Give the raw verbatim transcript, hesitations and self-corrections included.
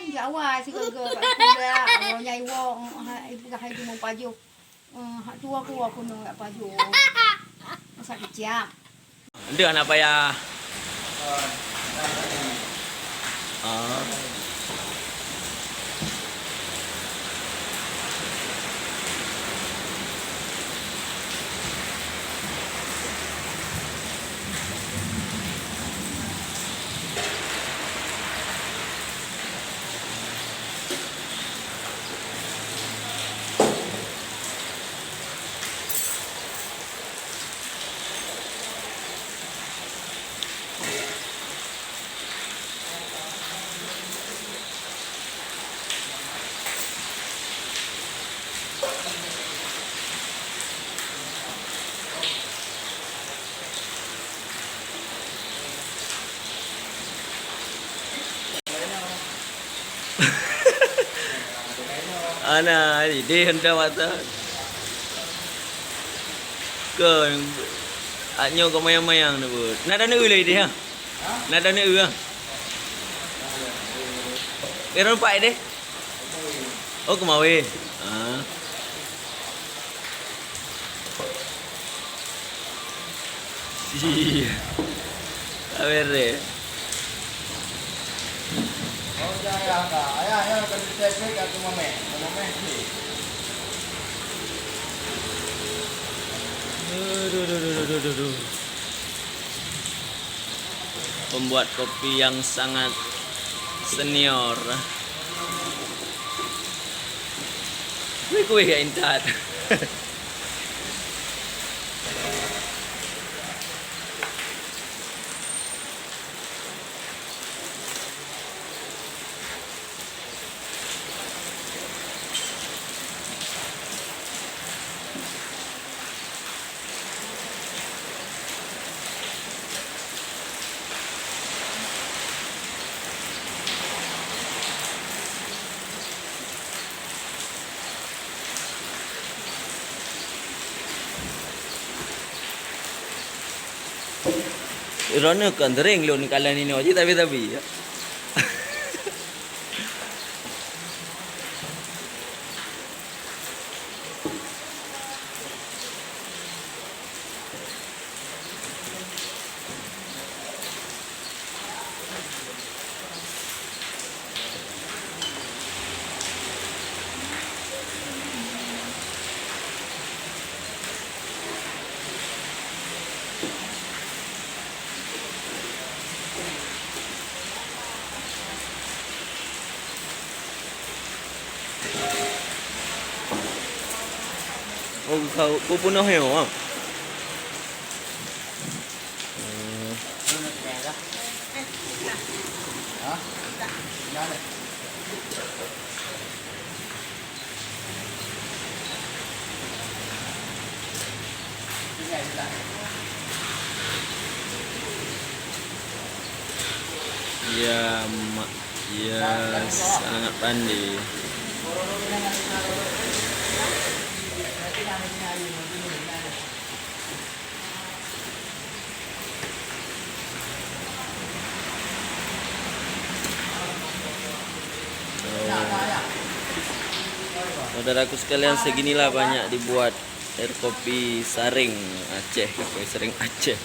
Di awai sigoe-goe bak kuliah, awai nyai wong, ha, ibu hai cuma pajoh. Eh, hak tuha ku aku nang jak pajoh. Masa kecil. Ndak nak payah. Ah. Ana idéh hantom mata. Kon, nyoe keu mayang-mayang na buet. Na droeneuh lé idéh, ha? Na droeneuh, ha? Droeneuh pat idéh? Oh, keumawe. Ah. Ih, tak bereh. Aduh, duh, duh, duh, duh, duh, duh. Pembuat kopi yang sangat senior. Kueh-kueh ya intat. Droeneuh kon sering lôn kalon inoe cit tabi-tabi. Oh, kau, kau peunoh nyoe, ah? Hmm. Ya, ma-, ya, sangat pandai. Saudaraku sekalian, seginilah banyak dibuat air kopi Sareng Aceh, kopi Sareng Aceh.